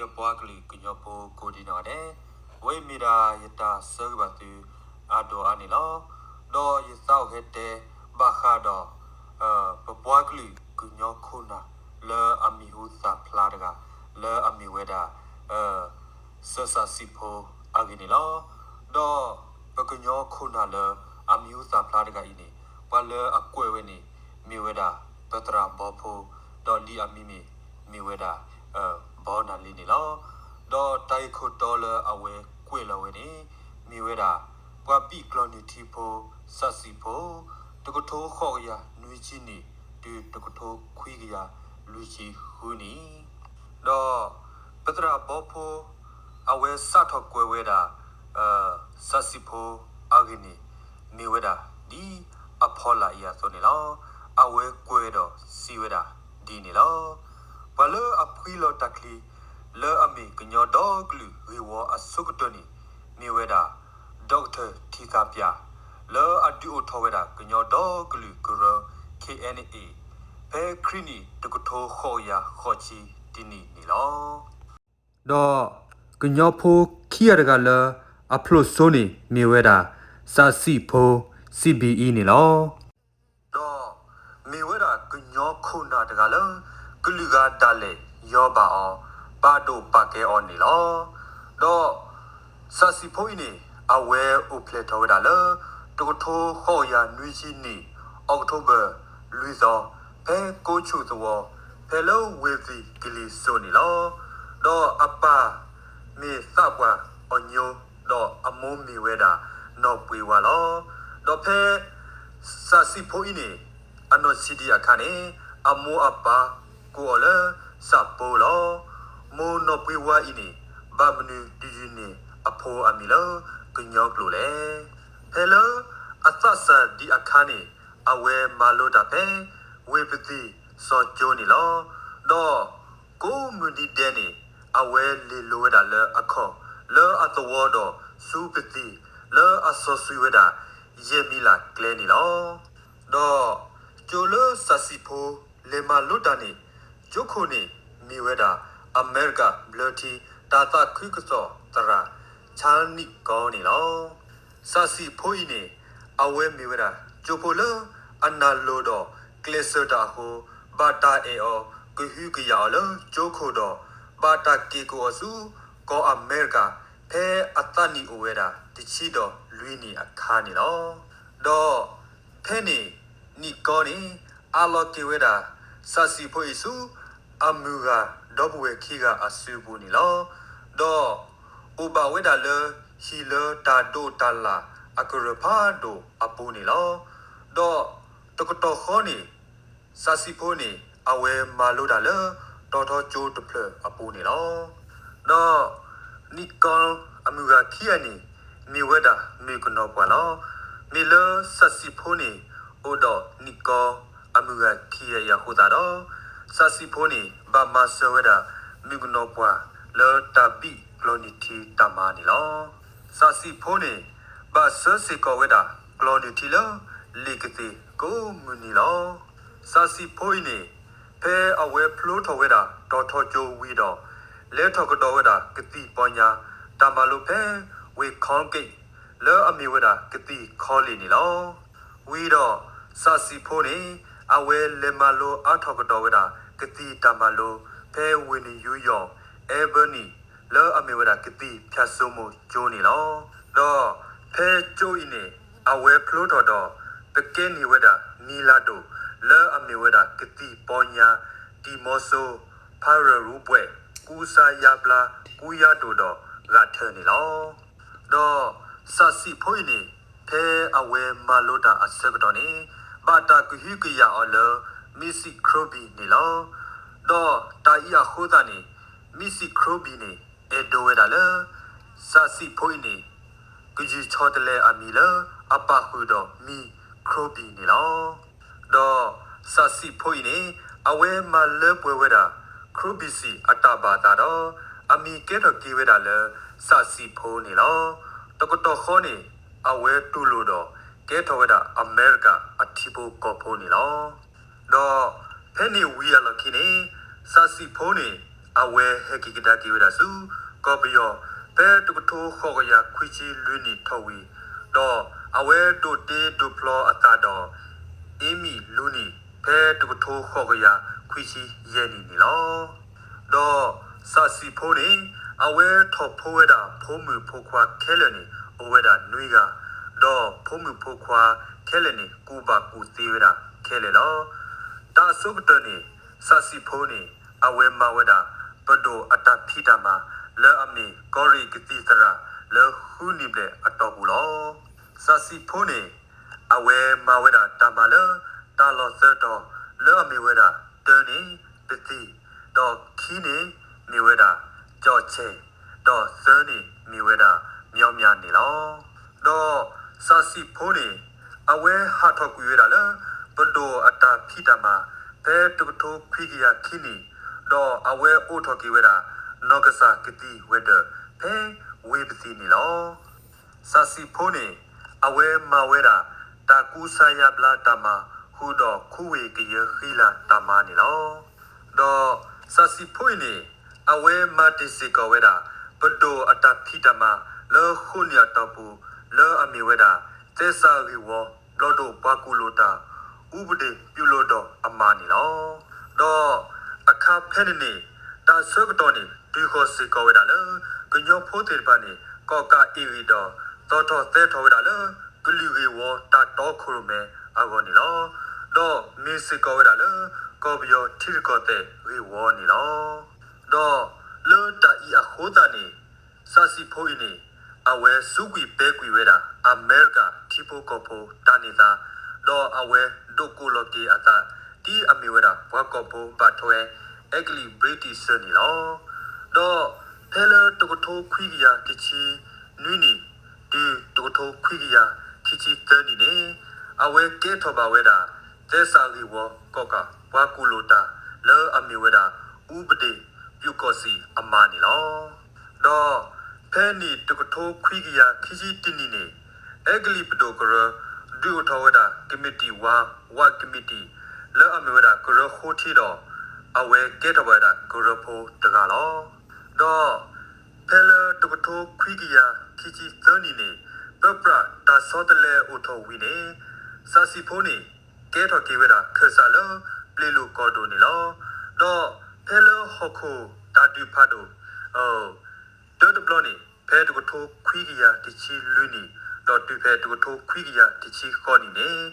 ပပှၤကလုာ်ကညီဖိကိးဒံနီၢ်ဂၤဒဲး, အဝဲအံၤမ့ၢ်ဒၣ်ယတၢ်ဆၢဂ့ၤဘၣ်သုအါဒိၣ်အါန့ၣ်လီၤ. ဒီးယသးအိၣ်ဟဲတဲဘၣ်ဃးဒီး ပပှၤကလုာ်ကညီခိၣ်နၢ်လၢအမံၤဟူသၣ်ဖျါတဂၤ လၢအမ့ၢ်ဝဲဒၣ် စၢၤစးစံးဖိအဂ့ၢ်န့ၣ်လီၤ. ဒီးပကညီခိၣ်နၢ်လၢအမံၤဟူသၣ်ဖျါတဂၤအံၤန့ၣ် ပှၤလၢအကွဲးဝဲန့ၣ် မ့ၢ်ဝဲဒၣ် ပသရၣ်ဘီဖိ, ဒီးလံာ်အမံၤမ့ၢ် မ့ၢ်ဝဲဒၣ် ဘီနၤလ့န့ၣ်လီၤ. ဒီးတၢ်ဂ့ၢ်ခိၣ်တီလၢအဝဲကွဲးလီၤဝဲန့ၣ် မ့ၢ်ဝဲဒၣ် ပှၤဘံၣ်ကျီၢ်နုၢ်ထံဖိ စးစံးဖိ တကထိဃိးကယၤနွံဆံနံၣ် တုၤတကထိခွံကယၤလွံၢ်ဆံဃုနံၣ် ဒီးပသရၣ်ဘီဖိ အဝဲစးထီၣ်ကွဲးဝဲဒၣ် စးစံးဖိအဂ့ၢ်န့ၣ် မ့ၢ်ဝဲဒၣ်ဒ်အဖီလာ်အံၤအသိးန့ၣ်လီၤ. အဝဲကွဲးဒီးစံးဝဲဒၣ်ဒ်န့ၣ်လီၤ. ပှၤလၢအဖှံလီၤတၢ်ချံ လၢအမ့ၢ်ကညီဒီကလုာ်ဂ့ၢ်ဝီအဆိကတၢၢ်န့ၣ် မ့ၢ်ဝဲဒၣ် ဒီကထၢၣ်ထံသးပၠး လၢအဒုးအိၣ်ထီၣ်ဝဲဒၣ်ကညီဒီကလုာ်ကရၢ ခ့ၣ်အဲၣ်အ့ၣ် ဖဲခရံာ်နံၣ်တကထိဃိးကယၤဃိးဆံတနံၣ်န့ၣ်လီၤ. ဒီးကညီဖိခံဂၤတဂၤလၢအဖျိးစိန့ၣ် မ့ၢ်ဝဲဒၣ် စးစံးဖိ စံးဘံၣ်အံၤန့ၣ်လီၤ. ဒီးမ့ၢ်ဝဲဒၣ်ကညီခိၣ်နၢ်တဂၤလၢ ကလုာ်ဂၤဒၣ်လဲာ်ယီဘၣ်အီၤ ပာ်ဒိၣ်ပာ်ကဲအီၤန့ၣ်လီၤ. ဒီးစးစံးဖိအံၤန့ၣ် အဝဲအိၣ်ဖျဲၣ်ထီၣ်ဝဲဒၣ်လၢ တကထိဃိးကယၤနွံဆံနံၣ် အီးကထိဘၢၣ် လွံၢ်သီ ဖဲကိးဆူၣ်သဝီ ဖဲလၢဝ့ၢ်သံၣ်ကလံၤစိးန့ၣ်လီၤ. ဒီးအပၢ်မ့ၢ်သးပှၢ်အီၣ်ညိ ဒီးအမိၢ်မ့ၢ်ဝဲဒၣ် နီၢ်ပှ့ၤဝါလီၤ. ဒီးဖဲစးစံးဖိအံၤန့ၣ် အနီၢ်ဆံးဒံးအခါန့ၣ် အမိၢ်အပၢ်ကိးအီၤလၢ စးပိလီၤ. မိၢ်နီၢ်ပှ့ၤဝါအံၤန့ၣ် ဘၣ်မနုၤတယုၢ်န့ၢ်အဖိအမံၤလၢကညီကျိာ်လဲၣ်. ဖဲလၢအသးစၢ်ဒံးအခါန့ၣ် အဝဲမၤလိတၢ်ဖဲ ဝ့ၢ်ပသံၣ်စီၤကၠိန့ၣ်လီၤ. ဒီးကိးမုၢ်နံၤဒဲးန့ၣ် အဝဲလ့ၢ်လိၤဝဲဒၣ်လၢအခီၣ် လၢအသဝီဒီးဆူပသံၣ် လၢအစီဆှံဝဲဒၣ် ယဲၢ်မံလးကျဲန့ၣ်လီၤ. ဒီးကၠိလၢစးစံးဖိလဲၤမၤလိတၢ်န့ၣ် ကၠိခိၣ်န့ၣ်မ့ၢ်ဝဲဒၣ် အမဲရကၤဘျၢထံ တၢ်သးခုကစီၣ်သရၣ် ဆါနံၣ်ကီန့ၣ်လီၤ. စးစံးဖိအံၤန့ၣ် အဝဲမ့ၢ်ဝဲဒၣ် ကၠိဖိလၢအနၢ်လိၤဒီးကျဲးစၢးတၢ်အဃိ ဘၣ်တၢ်အဲၣ်အီၤ ကဟုကယာ်အီၤလၢကၠိခိၣ်ဒီး ဘၣ်တၢ်က့ၤကိးအီၤဆူ ကီၢ်အမဲရကၤ ဖဲအသးနံၣ်အိၣ်ဝဲဒၣ် တဆံဒီးလွံၢ်နံၣ်အခါန့ၣ်လီၤ. ဒီးဖဲန့ၣ် နံၣ်ကီန့ၣ် အးလီၤက့ၤဝဲဒၣ် စးစံးဖိအံၤဆူ အမုၢ်ဂၤဒီပုၢ်ဝဲၢ်ခံဂၤအစုပူၤန့ၣ်လီၤ. ဒီးအိၣ်ဘၣ်ဝဲဒၣ်လၢ ဟံၣ်လၢတၢ်ဒိးတၢ်လၣ်အကရၢၢ်ဖးဒိၣ်အပူၤန့ၣ်လီၤ. ဒီးတကတီၢ်ဃီန့ၣ် စးစံးဖိန့ၣ် အဝဲမၤလိတၢ်လၢ တီၤထီကၠိတဖျၢၣ်အပူၤန့ၣ်လီၤ. ဒီးနံၣ်ကီအမုၢ်ဂၤခံဂၤန့ၣ် မ့ၢ်ဝဲဒၣ်မုၣ်ကနီၤပှၢ်လီၤ. မ့ၢ်လၢစးစံးဖိန့ၣ် အိၣ်ဒီးနံၣ်ကီအမုၢ်ဂၤခံဂၤအံၤအဃိသတးဒီး စးစံးဖိန့ၣ် ဘၣ်မၤစၢၤဝဲဒၣ်မုၣ်ကနီၤပှၢ်လၢတၢ်ဘံၣ်ကျီၢ်နုၢ်ထံတၢ်မၤန့ၣ်လီၤ. စးစံးဖိန့ၣ် ဘၣ်ဆှၢစ့ၢ်ကီးဝဲဒၣ်ကျီၢ်နုၢ်ထံလၢ လံာ်ကသ့ၣ်ကိးမုၢ်နံၤလီၤ. စးစံးဖိအံၤန့ၣ် ဖဲအဝဲဖျိထီၣ်ဝဲဒၣ်တီၤထီကၠိဝံၤဒီး လဲၤထီၣ်ကဒီးဝဲဒၣ်ကသံၣ်ပီညါ တၢ်မၤလိဖဲဝ့ၢ်ခီက့ၣ် လၢအမ့ၢ်ဝဲဒၣ်ကသံၣ်ခီလ့ၣ်န့ၣ်လီၤ. ဝံၤဒီးစးစံးဖိန့ၣ် အဝဲလဲၤမၤလိအါထီၣ်ကဒီးဝဲဒၣ်ကသံၣ်တၢ်မၤလိ ဖဲဝ့ၢ်နယူယီၣ် အဲဘၢနံၣ် လၢအမ့ၢ်ဝဲဒၣ်ကသံၣ်ဖၠၣ်စိမိၤကၠိန့ၣ်လီၤ. ဒီးဖဲကၠိအံၤန့ၣ် အဝဲဖျိထီၣ်ဒီး ပကဲန့ၢ်ဝဲဒၣ်မံၤလၤဒိၣ် လၢအမ့ၢ်ဝဲဒၣ်ကသံၣ်ပီညါ တံၤမီၤစိ ဖးရၢၣ်ရူဘှဲၣ် ကူစါယါဘျါ ကူယါဒိၣ်ဒီးဂၤထၢၣ်န့ၣ်လီၤ. ဒီးစးစံးဖိအံၤန့ၣ် ဖဲအဝဲမၤလိတၢ်အဆၢကတီၢ်န့ၣ် ဘၣ်တၢ်ကဟုကယာ်အီၤလၢ မံစံးခရိဘံၣ်န့ၣ်လီၤ. ဒီးတၢ်အံၤအဃိသတးန့ၣ် မံစံးခရိဘံၣ်န့ၣ် အဲၣ်ဒိးဝဲဒၣ်လၢ စးစံးဖိအံၤန့ၣ် ကယူၤဆီတလဲအမံၤလၢ အပာ်ဃုာ်ဒီးမံခရိဘံၣ်န့ၣ်လီၤ. ဒီးစးစံးဖိအံၤန့ၣ် အဝဲမၤလၢပှဲၤဝဲဒၣ် ခရိဘံၣ်စံၣ်အတၢ်ဘၣ်သးဒီး အမံၤကဲထီၣ်က့ၤဝဲဒၣ်လၢ စးစံးဖိန့ၣ်လီၤ. တကတီၢ်ဃီန့ၣ် အဝဲတူၢ်လိာ်ဒီး ကဲထီၣ်ဝဲဒၣ်အမဲရကၤအထံဖိကီၢ်ဖိန့ၣ်လီၤ. ဒီးဖဲန့ၣ်ဝံၤအလီၢ်ခံန့ၣ် စးစံးဖိန့ၣ် အဝဲဟဲက့ၤကဒါက့ၤဝဲဒၣ်ဆူ ကီၢ်ပယီၤ ဖဲတကထိဃိးကယၤခွံဆံလွံၢ်နံၣ်ထီၣ်ဝံၤ, ဒီးအဝဲဒိးတ့ဒိးဖျီအသးဒီး အ့မံၣ်လူနံၣ် ဖဲတကထိဃိးကယၤခွံဆံယဲၢ်နံၣ်န့ၣ်လီၤ. ဒီးစးစံးဖိန့ၣ် အဝဲထီၣ်ဖိဝဲဒၣ်ဖိမုၣ်ဖိခွါခဲလၢာ်န့ၣ် အိၣ်ဝဲဒၣ်နွံဂၤ, ဒီးဖိမုၣ်ဖိခွါခဲလၢာ်န့ၣ် ကူၣ်ဘၣ်ကူၣ်သ့ဝဲဒၣ်ခဲလၢာ်လီၤ. တၢ်အဆိကတၢၢ်န့ၣ် စးစံးဖိန့ၣ် အဝဲမၤဝဲဒၣ် ပဒိၣ်အတၢ်ဖံးတၢ်မၤ လၢအမ့ၢ်ကီၢ်ရ့ၣ်ကသံၣ်သရၣ် လၢဃုနံၣ်ဘျဲၣ်အတီၢ်ပူၤလီၤ. စးစံးဖိန့ၣ် အဝဲမၤဝဲဒၣ်တၢ်မၤလၢ တၢ်လီၢ်သၢတီၤ လၢအမ့ၢ်ဝဲဒၣ် တၢန့ၣ် ပသံၣ်, ဒီးခံန့ၣ် မ့ၢ်ဝဲဒၣ် ကၠီၣ်ဆဲၣ်, ဒီးသၢန့ၣ် မ့ၢ်ဝဲဒၣ် မၠီမၠၣ်န့ၣ်လီၤ. ဒီးစးစံးဖိန့ၣ် အဝဲဟးထီၣ်ကွံာ်ဝဲဒၣ်လၢ ပဒိၣ်အတၢ်ဖံးတၢ်မၤ ဖဲတကထိခွံကယၤခံနံၣ်, ဒီးအဝဲအိးထီၣ်က့ၤဝဲဒၣ် နီၢ်ကစၢ်ကသံၣ်ဝဲၤဒၢး ဖဲဝ့ၢ်ပသံၣ်န့ၣ်လီၤ. စးစံးဖိန့ၣ် အဝဲမၤဝဲဒၣ် တၢ်ကူစါယါဘျါတၢ်မၤ ဃုာ်ဒီးခူဝ့ၢ်ကယၢဃံလၤတၢ်မၤန့ၣ်လီၤ. ဒီးစးစံးဖိအံၤန့ၣ် အဝဲမၤတ့ၢ်စ့ၢ်ကီးဝဲဒၣ် ပဒိၣ်အတၢ်ဖံးတၢ်မၤ လၢဃိးနံၣ်အတီၢ်ပူၤ လၢအမ့ၢ်ဝဲဒၣ် သဲစးဂ့ၢ်ဝီ ဘျီၣ်ဒိၣ်ပှၤကူၣ်လိာ်တၢ် အူပဒ့ၣ်ပၠူလိာ်ဒီးအမါန့ၣ်လီၤ. ဒီးအခါဖဲန့ၣ်န့ၣ် တၢ်ဆၢကတီၢ်န့ၣ် တုၤဃီၤစ့ၢ်ကီးဝဲဒၣ်လၢ ကညီဖိသ့ၣ်တဖၣ်န့ၣ် ကီၣ်ကးအ့ၣ်ဂံၢ်ဒီး သီၣ်ထီၣ်သဲထီၣ်ဝဲဒၣ်လၢ ကလုာ်ဂ့ၢ်ဝီတၢ်တီခိၣ်ရိၣ်မဲအဂီၢ်န့ၣ်လီၤ. ဒီးမ့ၢ်စ့ၢ်ကီးဝဲဒၣ်လၢ ကီၢ်ပယီၤထံရူၢ်ကီၢ်သဲးဂ့ၢ်ဝီန့ၣ်လီၤ. ဒီးလၢတၢ်အံၤအဃိသတးန့ၣ် စးစံးဖိအံၤန့ၣ် အဝဲစူးကွံာ်ပဲာ်ကွံာ်ဝဲဒၣ် အမဲရကၤထံဖိကီၢ်ဖိတၢ်န့ၢ်သါ, ဒီးအဝဲဒိးကိးလီၤက့ၤအသး ဒ်အမ့ၢ်ဝဲဒၣ်ပှၤကီၢ်ဖိဘၣ်ထွဲ အဲကလံး British စၢၤန့ၣ်လီၤ. ဒီးဖဲလၢတကထိခွံကယၤခံဆံနွံနံၣ် တုၤတကထိခွံကယၤခံဆံသၢနံၣ်န့ၣ် အဝဲကဲထီၣ်ဘၣ်ဝဲဒၣ် သဲစးဂ့ၢ်ဝီကီၣ်ကးပှၤကူၣ်လိာ်တၢ် လၢအမ့ၢ်ဝဲဒၣ် အူပဒ့ၣ်ပၠူကီၢ်စံၣ်အမါန့ၣ်လီၤ. ဒီးဖဲန့ၣ်တကထိခွံကယၤခံဆံတနံၣ်န့ၣ် အဲကလံးပဒိၣ်ကရၢ ဒုးအိၣ်ထီၣ်ဝဲဒၣ် ကမံးတံာ်ဝါ ဝးကမံးတံာ် လၢအမ့ၢ်ဝဲဒၣ်ကရၢဃိထံဒီး အဝဲကဲထီၣ်ဘၣ်ဝဲဒၣ်ကရၢဖိတဂၤလီၤ. ဒီးဖဲလၢတကထိခွံကယၤခံဆံသၢနံၣ်န့ၣ် ပၢပြးတၢ်ဆီတလဲအိၣ်ထီၣ်ဝံၤန့ၣ် စးစံးဖိန့ၣ် ကဲထီၣ်က့ၤဝဲဒၣ်ခၢၣ်စးလၢ ပျ့ၤလိာ်ကီၢ်ဒိၣ်န့ၣ်လီၤ. ဒီးဖဲလၢဟီၣ်ခိၣ်တၢ်ဒုးဖးဒိၣ် တၢတဘျီန့ၣ် ဖဲတကထိခွံကယၤတဆံလွံၢ်နံၣ် ဒီးတုၤဖဲတကထိခွံကယၤတဆံဃိးနံၣ်န့ၣ်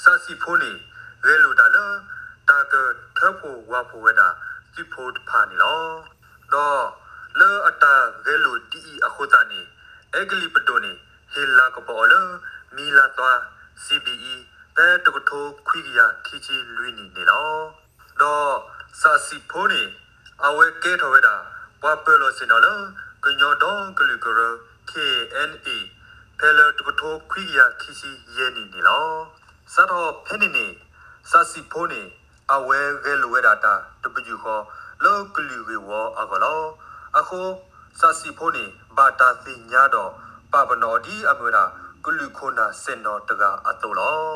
စးစံးဖိန့ၣ် ဂဲၤလိာ်တၢ်လၢ တၢ်ကထၢဖှိၣ်ဝးဖှိၣ်ဝဲဒၣ်သုးဖိတဖၣ်န့ၣ်လီၤ. ဒီးလၢအတၢ်ဂဲၤလိာ်ဒ်အံၤအဃိသတးန့ၣ် အဲကလံးပဒိၣ်န့ၣ် ဟ့ၣ်လၤကပီၤအီၤလၢ မံၤလၤသွါ စံးဘံၣ်အံၤ ဖဲတကထိခွံကယၤခံဆံလွံၢ်နံၣ်န့ၣ်လီၤ. ဒီးစးစံးဖိန့ၣ် အဝဲကဲထီၣ်ဝဲဒၣ် ပှၤပၢၤလီၢ်ဆ့ၣ်နီၤလၢ ကညီဒီကလုာ်ကရၢ KNA ဖဲလၢတကထိခွံကယၤခံဆံယဲၢ်နံၣ်န့ၣ်လီၤ. စးထီၣ်ဖဲန့ၣ်န့ၣ် စးစံးဖိန့ၣ် အဝဲဂဲၤလိာ်ဝဲဒၣ်တၢ်တပယူာ်ဃီ လၢကလုာ်ဂ့ၢ်ဝီအဂီၢ်လီၤ. အဃိ စးစံးဖိန့ၣ် ဘၣ်တၢ်သ့ၣ်ညါဒီး ပာ်ပနီၣ်အီၤဒ်အမ့ၢ်ဝဲဒၣ် ကလုာ်ခိၣ်နၢ်စဲၣ်နီၤတဂၤအသိးလီၤ.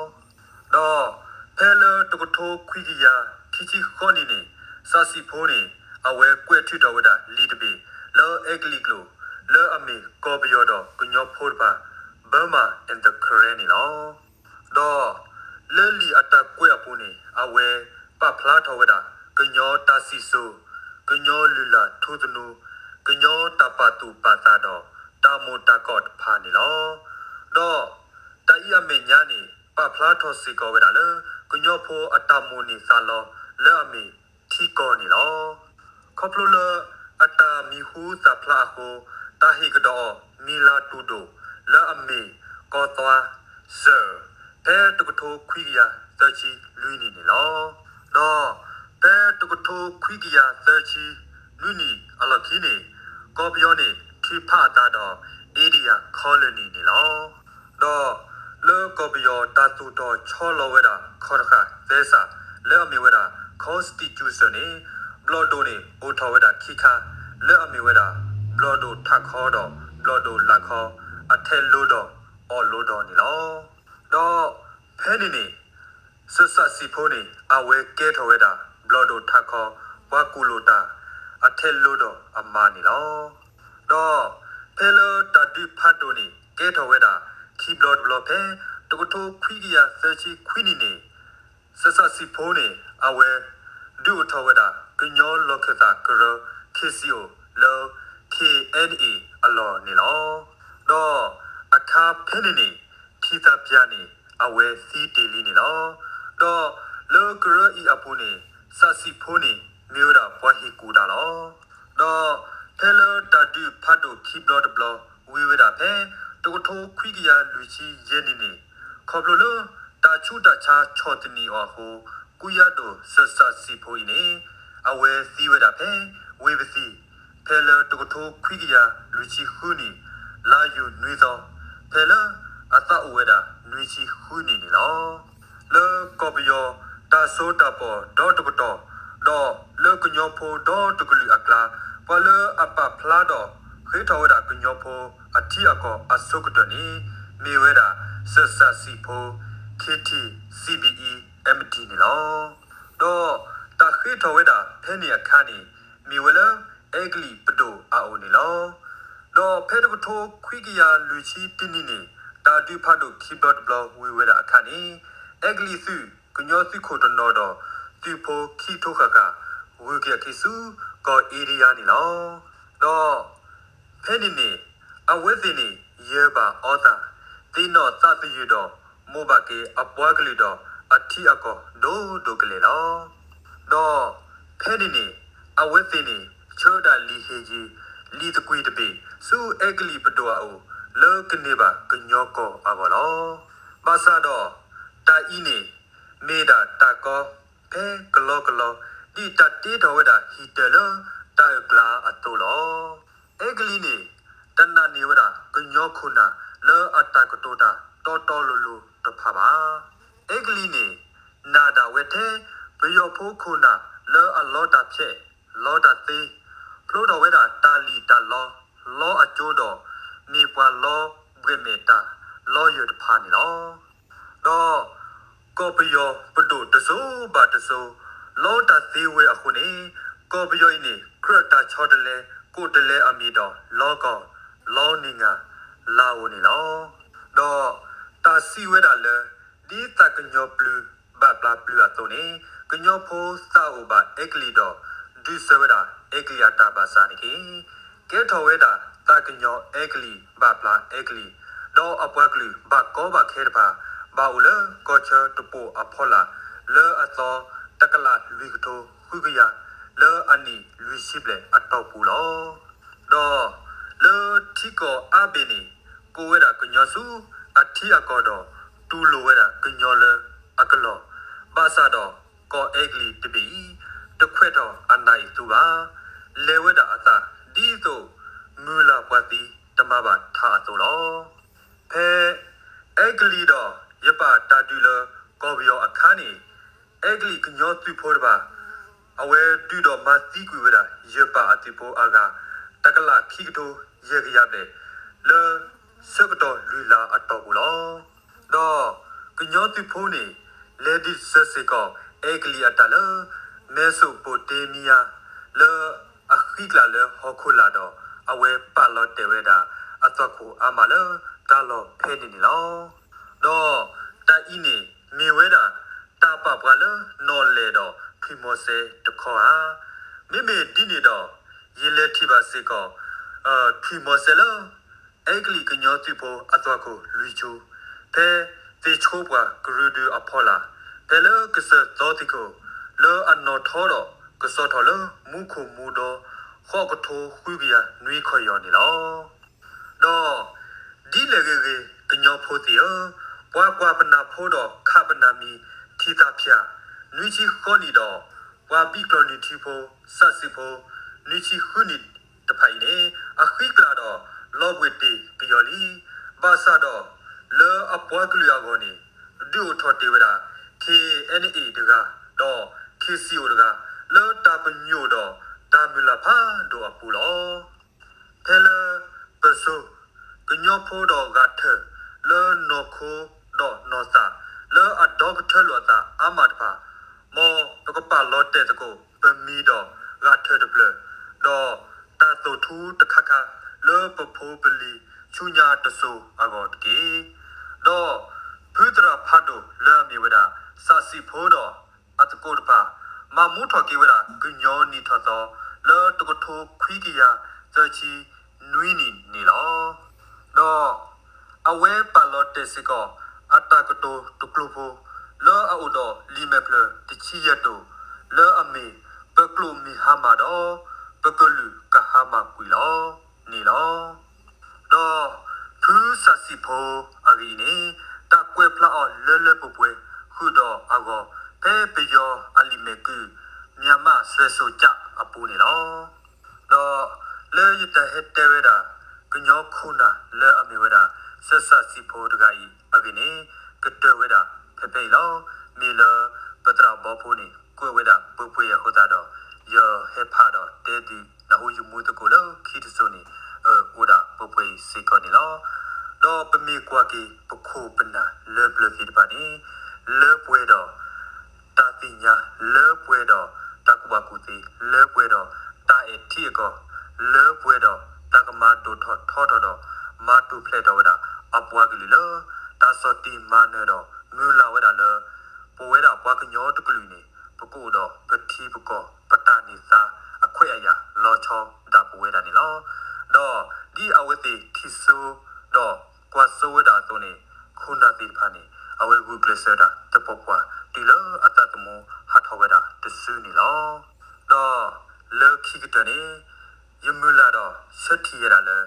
ဒီးဖဲလၢတကထိခွံကယၤခံဆံဃိးနံၣ်န့ၣ် စးစံးဖိန့ၣ် အဝဲကွဲးထုးထီၣ်ဝဲဒၣ်လံာ်တဘ့ၣ် လၢအဲကလံးကျိာ် လၢအမ့ၢ်ကီၢ်ပယီၤဒီးကညီဖိတဖၣ် Burma and the Karen န့ၣ်လီၤ. ဒီးလၢလံာ်အတၢ်ကွဲးအပူၤန့ၣ် အဝဲပာ်ဖျါထီၣ်ဝဲဒၣ် ကညီတၢ်စံၣ်စိၤ, ကညီလုၢ်လၢ်ထူသနူ, ကညီတၢ်ပာ်သူၣ်ပာ်သးဒီး တၢ်မုာ်တၢ်ကီၢ်တဖၣ်န့ၣ်လီၤ. ဒီးတၢ်အံၤအမဲာ်ညါန့ၣ် ပာ်ဖျါထီၣ်စ့ၢ်ကီးဝဲဒၣ်လၢ ကညီဖိအတၢ်မိၣ်န့ၢ်သးလီ လၢအမ့ၢ်ထံကီၢ်န့ၣ်လီၤ. ခီဖျိလၢအတၢ်မံၤဟူသၣ်ဖျါအဃိ တၢ်ဟ့ၣ်ကဒီးအီၤမံၤလၤတူၢ်ဒိၣ် လၢအမ့ၢ်ကီၢ်သွါစၢၢ် ဖဲတကထိခွံကယၤသၢဆံလွံၢ်နံၣ်န့ၣ်လီၤ. ဒီးဖဲတကထိခွံကယၤသၢဆံလွံၢ်နံၣ်အလီၢ်ခံန့ၣ် ကီၢ်ပယီၤန့ၣ် ထုးဖးအသးဒီး India Colony န့ၣ်လီၤ. ဒီးလၢကီၢ်ပယီၤတၢ်သူၣ်ထီၣ်ဆီလီၤဝဲဒၣ် ခီၣ်တဃာ်သဲစး လၢအမ့ၢ်ဝဲဒၣ် Constitution န့ၣ် ဘျီၣ်ဒိၣ်န့ၣ် အိၣ်ထီၣ်ဝဲဒၣ်ခံခါ လၢအမ့ၢ်ဝဲဒၣ် ဘျီၣ်ဒိၣ်ထးခီဒီး ဘျီၣ်ဒိၣ်လာ်ခီ အထဲလိၤဒီးအီၣ်လိၤဒီးန့ၣ်လီၤ. ဒီးဖဲန့ၣ်န့ၣ် စးစံးဖိန့ၣ် အဝဲကဲထီၣ်ဝဲဒၣ် ဘျီၣ်ဒိၣ်ထးခီ ပှၤကူၣ်လိာ်တၢ် အထဲလိၤဒီးအမါန့ၣ်လီၤ. ဒီးဖဲလၢတၢ်ဒုးဖးဒိၣ်န့ၣ် ကဲထီၣ်ဝဲဒၣ်ခံဘျီတဘျီဖဲ တကထိခွံကယၤသၢဆံခွံနံၣ်န့ၣ် စစၣ်စံၣ်ဖိန့ၣ် အဝဲဒုးအိၣ်ထီၣ်ဝဲဒၣ်ကညီလီၢ်ခၢၣ်သးကရၢ ခ့ၣ်စံၣ်အိၣ် လၢ ခ့ၣ်အဲၣ်အဲၣ်အလီၢ်န့ၣ်လီၤ. ဒီးအခါဖဲန့ၣ်န့ၣ် ထံသးပှၢ်န့ၣ် အဝဲသံတ့ၢ်လံန့ၣ်လီၤ. ဒီးလၢကရၢအံၤအပူၤန့ၣ် စစၣ်စံၣ်ဖိန့ၣ် မ့ၢ်ဝဲဒၣ်ပှၤဟ့ၣ်ကူၣ်တၢ်လီၤ. ဒီးဖဲလၢတၢ်ဒုးဖးဒိၣ်ခံဘျီတဘျီ ဝံၤဝဲဒၣ်ဖဲ တကထိခွံကယၤလွံၢ်ဆံယဲၢ်နံၣ်န့ၣ် ခီဖျိလၢ တၢ်ဆူးတၢ်ဆါဆီၣ်သနံးအီၤအဃိ ကူယါဒိၣ်စစၣ်စံၣ်ဖိအံၤန့ၣ် အဝဲသံဝဲဒၣ်ဖဲ ဝ့ၢ်ပသံၣ် ဖဲလၢတကထိခွံကယၤလွံၢ်ဆံဃုနံၣ် လါယူၤနွံသီ ဖဲလၢအသးအိၣ်ဝဲဒၣ်နွံဆံဃုနံၣ်န့ၣ်လီၤ. လၢကီၢ်ပယီၤတၢ်စိတၢ်ကမီၤဒီတကတီၢ် ဒီးလၢကညီဖိဒီတကလုာ်အကျါ ပှၤလၢအပာ်ဖျါဒီးဃ့ထီၣ်ဝဲဒၣ်ကညီဖိအထံအကီၢ်အဆိကတၢၢ်န့ၣ် မ့ၢ်ဝဲဒၣ် စစၣ်စံၣ်ဖိ ခ့ၣ်ထံၣ် စံၣ်ဘံၣ်အံၣ် အ့ၣ်မတံၣ်န့ၣ်လီၤ. ဒီးတၢ်ဃ့ထီၣ်ဝဲဒၣ်ဖဲန့ၣ်အခါန့ၣ် မ့ၢ်ဝဲလၢအဲကလံးပဒိၣ်အအိၣ်န့ၣ်လီၤ. ဒီးဖဲတကထိခွံကယၤလွံၢ်ဆံတနံၣ်န့ၣ် တၢ်ဒုးဖးဒိၣ်ခံဘျီတဘျီဝံၤဝဲဒၣ်အခါန့ၣ် အဲကလံးသုး ကညီသုးခိၣ်တနီၤဒီး သုးဖိခံကထိဃၣ်ဃၣ် ဂုၤက့ၤအခံဆူကီၢ်အ့ဒယါန့ၣ်လီၤ. ဒီးဖဲန့ၣ်န့ၣ် အဝဲသ့ၣ်န့ၣ် ယၢၤဘၣ်အီသၣ် သ့ၣ်နီၣ်သးသယုၢ်ဒီး မိၢ်ဘၣ်က့ၤအပှၤကလုာ်ဒီးအထံအကီၢ်ဒိၣ်ဒိၣ်ကလဲာ်လီၤ. ဒီးဖဲန့ၣ်န့ၣ် အဝဲသ့ၣ်န့ၣ် ဆှၢဒၣ်လံာ်ဟ့ၣ်ယုၢ် လံာ်သကွံၢ်တဘ့ၣ် ဆူအဲကလံးပဒိၣ်အအိၣ် လၢကန့ၢ်ဘၣ်ကညီကီၢ်အဂီၢ်လီၤ. ဘၣ်ဆၣ်ဒီး တၢ်အံၤန့ၣ် မ့ၢ်ဒၣ်တၢ်ကီဖဲကလီကလီ ဒ်တၢ်တ့ထီၣ်ဝဲဒၣ်ဟံၣ်တၢၤလၢတၢ်အုၣ်ကျါအသိးလီၤ. အဲကလံးန့ၣ် တနာ်န့ၢ်ဝဲဒၣ်ကညီခိၣ်နၢ်လၢအတၢ်ကတိၤတၢ်တီတီလိၤလိၤတဖၣ်ဘၣ်. အဲကလံးန့ၣ် နာ်ဒၣ်ဝဲထဲ ပယီၤဖိခိၣ်နၢ်လၢအလီတၢ်ဖျဲး လီတၢ်သ့, ဖျိထီၣ်ဝဲဒၣ်တၢ်လံၣ်တၢ်လီ, လီအကၠိဒီး မ့ၢ်ပှၤလီဘှဲးမဲာ်တၢ်လီယၢၤတဖၣ်န့ၣ်လီၤ. ဒီးကီၢ်ပယီၤပဒိၣ်တစိၤဘၣ်တစိၤ လီတၢ်သ့ဝဲအဃိန့ၣ် ကီၢ်ပယီၤအံၤန့ၣ် ကြၢးတၢ်ဆီတလဲ ကိးတလဲအမံၤဒီး လီကီၢ် လီနံၣ်ငါ လါဧိၤန့ၣ်လီၤ. ဒီးတၢ်စံးဝဲဒၣ်လၢ ဒ်သးကညီၤပျုၤဘၣ်ပျၢ်ပျုၤအသိးန့ၣ် ကညီဖိသးအိၣ်ဘၣ်အဲကလံးဒီး ဒုးစၢၤဝဲဒၣ်အဲကလံးအတၢ်ဘၣ်ဆၣ်န့ၣ်တက့ၢ်. ကဲထီၣ်ဝဲဒၣ်သးကညီၤအဲကလံးဘၣ်ပျၢ်အဲကလံး, ဒီးအပှၤကလုာ်ဘၣ်ကီဘၣ်ခဲတဖၣ် ဘၣ်အိၣ်လၢကီၢ်ဆၢတပိာ်အဖီလာ် လၢအသီတကလးလွံၢ်ကထိဃုကယၤ လၢအနံၣ်လွံၢ်ဆံဘျဲၣ်အတီၢ်ပူၤလီၤ. ဒီးလၢထံကီၢ်အါဘ့ၣ်န့ၣ် ကိးဝဲဒၣ်ကညီဆူအထံအကီၢ်ဒီး တူၢ်လိာ်ဝဲဒၣ်ကညီလၢအကလီၢ်, ဘၣ်ဆၣ်ဒီးကီၢ်အဲကလံးတဘ့ၣ်အံၤ တခွဲးထီၣ်အနၢ်အံၤသူဘၣ်. လဲၤဝဲဒၣ်အသးဒ်သိး မုၢ်လၢ်ပှၤသံတမၤဘၣ်ထါအသိးလီၤ. ဖဲအဲကလံးဒီးယပၣ်တၢ်ဒုးလၢကီၢ်ပယီၤအခါန့ၣ် အဲကလံးကညီသုးဖိတဖၣ် အဝဲဒုးဒီးမၤသံကွံာ်ဝဲဒၣ်ယပၣ်အသုးဖိအဂၤ တကလးခံကထိယဲၢ်ကယၤဘျဲၣ် လၢဆၢကတီၢ်လွံၢ်လါအတီၢ်ပူၤလီၤ. ဒီးကညီသုးဖိန့ၣ် လဲၤဒုးစၢၤစ့ၢ်ကီး အဲကလံးအတၢ်လၢ မဲစိၣ်ပိၣ်တ့မံယါ လၢအဃံကျါလၢဟီၣ်ခိၣ်လာ်ဒီး အဝဲပာ်လီၤတဲာ်ဝဲဒၣ်အသွၣ်ခိၣ်အါမးလၢတၢ်လီၢ်ဖဲန့ၣ်န့ၣ်လီၤ. ဒီးတၢ်အံၤန့ၣ် မ့ၢ်ဝဲဒၣ်တၢ်ပာ်ပှၤလၢနီၢ်လဲၢ်ဒီးထွံၣ်မီၤစဲတခီဧါ. မ့မ့ၢ်ဒ်န့ၣ်ဒီး ယလဲၤထံၣ်ဘၣ်စ့ၢ်ကီး ထွံၣ်မီၤစဲလၢ အဲကလံးကညီသုးဖိအသွၣ်ခိၣ်လွံၢ်ဆူ ဖဲသ့ၣ်ဆိပှၢ်ကရူၢ်ဒုးအဖီလာ် ဖဲလၢကစၢၢ်သီသံၣ်ခိၣ် လၢအနီၣ်ထီဒီးကစီၣ်ထီၣ်လၢမူခိၣ်မူဒီ ဃိးကထိဃုကယၤနွံကယီၢ်န့ၣ်လီၤ. ဒီးဒ်လဲၣ်ဂ့ၤဂ့ၤ ကညီဖိသ့ၣ်ဧၢ, ပှၤကွၢ်ပနၢ်ဖိဒီးခးပနၢ်မံၤထံသးဖၠၣ် နွံဆံဃိးနံၣ်ဒီး ပှၤဘံၣ်ကျီၢ်နုၢ်ထံဖိ စးစံးဖိ နွံဆံဃုနံၣ်တဖၣ်အံၤန့ၣ် အဃံကျါဒီးလီၤဘှံးတ့ၢ်ကယီၤလံ. ဘၣ်ဆၣ်ဒီး လၢအပှၤကလုာ်အဂီၢ်န့ၣ် ဒုးအိၣ်ထီၣ်တ့ၢ်ဝဲဒၣ် ခ့ၣ်အဲၣ်အဲၣ်တဂၤ ဒီး ခ့ၣ်စံၣ်အိၣ်တဂၤ လၢတၢ်ပညိၣ်ဒီးတၢ်မုၢ်လၢ်ဖးဒိၣ်အပူၤလီၤ. ဖဲလၢပၢၤစိ ကညီဖိဒီးဂၤထၢၣ် လၢနီၢ်ခိဒီးနီၢ်သး လၢအဒီကထၢလိာ်အသးအါမးတဖၣ် မ်ပကပာ်လီၤတဲာ်သကိး ပမံၤဒီးဂၤထၢၣ်တဖျၢၣ် ဒီးတၢ်သိၣ်ထူတခါခါလၢပဖိပလံၤဆူညါတစိၤအဂီၢ်တက့ၢ်. ဒီးဖုသရၣ်ဖးဒိၣ်လၢအမ့ၢ်ဝဲဒၣ် စးစံးဖိဒီးအသကိးတဖၣ် မၤမူထီၣ်က့ၤဝဲဒၣ်ကညီနံၣ်ထီၣ်သီ လၢတကထိခွံကယၤသၢဆံနွံနံၣ်န့ၣ်လီၤ. ဒီးအဝဲပာ်လီၤတဲာ်စ့ၢ်ကီး အတၢ်ကတိၤတကျိၤဖိ လၢအအိၣ်ဒီးလံာ်မဲာ်ဖျၢၣ်တဆံယဲၢ်တိၣ် လၢအမ့ၢ် ပကျိာ်မ့ၢ်ဟါမၢ်ဒီး ပကလုာ်ကဟါမၢ်ကွံာ်လီၤန့ၣ်လီၤ. ဒီးဖုစးစံးဖိအဂ့ၢ်အံၤန့ၣ် တၢ်ကွဲးဖျါအီၤလၢလၢပှဲၤပှဲၤ ဃုာ်ဒီးအဂီၢ် ဖဲပယီၤအလံာ်မဲာ်ကုၢ် မြန်မာ့စွဲဆိုချက်အပူၤန့ၣ်လီၤ. ဒီးလၢယတၢ်ဟဲတဲဝဲဒၣ် ကညီခိၣ်နၢ်လၢအမ့ၢ်ဝဲဒၣ် စးစံးဖိတဂၤအံၤအဂ့ၢ်န့ၣ် ကတၢၢ်ဝဲဒၣ်ဖဲဖဲအံၤလီၤ. မ့ၢ်လၢပသရၣ်ဘီဖိန့ၣ် ကွဲးဝဲဒၣ်ပှဲၤပှဲၤအဃိသတးဒီး ယဟဲဖးဒီးတဲဒုးနၢ်ဟူယမူသကိးလၢခံတစိၤန့ၣ် အိၣ်ဒၣ်ပှဲၤပှဲၤအံၤစ့ၢ်ကီးန့ၣ်လီၤ. ဒီးပမ့ၢ်ကွၢ်က့ၤပခိၣ်ပနၢ်လၢပျၢၤသ့ၣ်တဖၣ်န့ၣ် လၢပှဲၤဒီး တၢ်သ့ၣ်ညါ လၢပှဲၤဒီးတၢ်ကူၣ်ဘၣ်ကူၣ်သ့ လၢပှဲၤဒီးတၢ်အဲၣ်ထံအကီၢ် လၢပှဲၤဒီးတၢ်ကမၤဒိၣ်ထီၣ်ထီထီၣ်ဒီး မၤထူၣ်ဖျဲးထီၣ်ဝဲဒၣ်အပှၤကလုာ်လၢ တၢ်ဆီၣ်တံၢ်မၤနၢၤဒီးမုၢ်လၢ်ဝဲဒၣ်လၢ ပဝဲဒၣ်ပှၤကညီတကလုာ်န့ၣ် ပကအိၣ်ဒီးပထံပကီၢ် ပတၢ်န့ၢ်သါအခွဲးအယာ်လီၤဆီဒၣ်ပဝဲဒၣ်န့ၣ်လီၤ. ဒီးဒ်အဝဲသ့ၣ်ထံၣ်စိဒီးကွၢ်စိဝဲဒၣ်အသိးန့ၣ် ခိၣ်နၢ်သ့ၣ်တဖၣ်န့ၣ် အဝဲဂုာ်ကျဲးစၢးဝဲဒၣ်တပှၢ်ပှၢ် တုၤလၢအသးသမူဟးထီၣ်ဝဲဒၣ်တစုန့ၣ်လီၤ. ဒီးလၢခံကတၢၢ်န့ၣ် ယမုၢ်လၢ်ဒီးဆၢထံၣ်ဝဲဒၣ်လၢ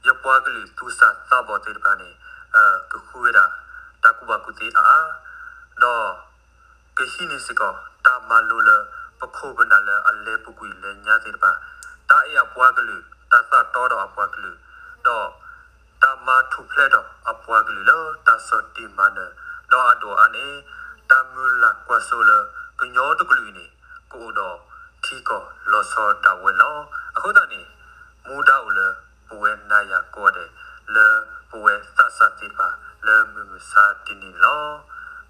ယပှၤကလုာ်သူၣ်စၢ်သးဘီၣ်သ့ၣ်တဖၣ်န့ၣ် ကဃုဝဲဒၣ်တၢ်ကူၣ်ဘၣ်ကူၣ်သ့အါအါ ဒီး ကဟံးန့ၢ်စ့ၢ်ကီးတၢ်မၤလိလၢ ပခိၣ်ပနၢ်လၢအလဲၤပူၤကွံာ်လဲၤညါသ့ၣ်တဖၣ် တၢ်အဲၣ်အပှၤကလုာ် တၢ်သးတီဒီးအပှၤကလုာ် ဒီးတၢ်မၤထူၣ်ဖျဲးဒီးအပှၤကလုာ်လၢတၢ်ဆီၣ်တံၢ်မၤနၢၤ ဒီးအဒိၣ်အါန့ၣ် တၢ်မုၢ်လၢ်ကွၢ်စိလၢကညီတကလုာ်အံၤန့ၣ် ကအိၣ်ဒီးထံကီၢ်လီၤဆီဒၣ်ဝဲလီၤ. အဃိသတးန့ၣ် မူဒါအိၣ်လၢပဝဲနၤယၤကိးဂၤဒဲး လၢပဝဲသးစၢ်သ့ၣ်တဖၣ်လၢမုၢ်မဆါတနံၤန့ၣ်လီၤ.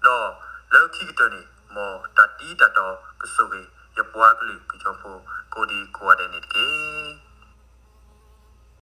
ဒီးလၢခံကတၢၢ်န့ၣ် မ်တၢ်တံၤတၢ်တီကဆိၣ်ဂ့ၤ ယပှၤကလုာ်ကညီဖိ ကိးဒံကိးဂၤဒဲးန့ၣ်တက့ၢ်.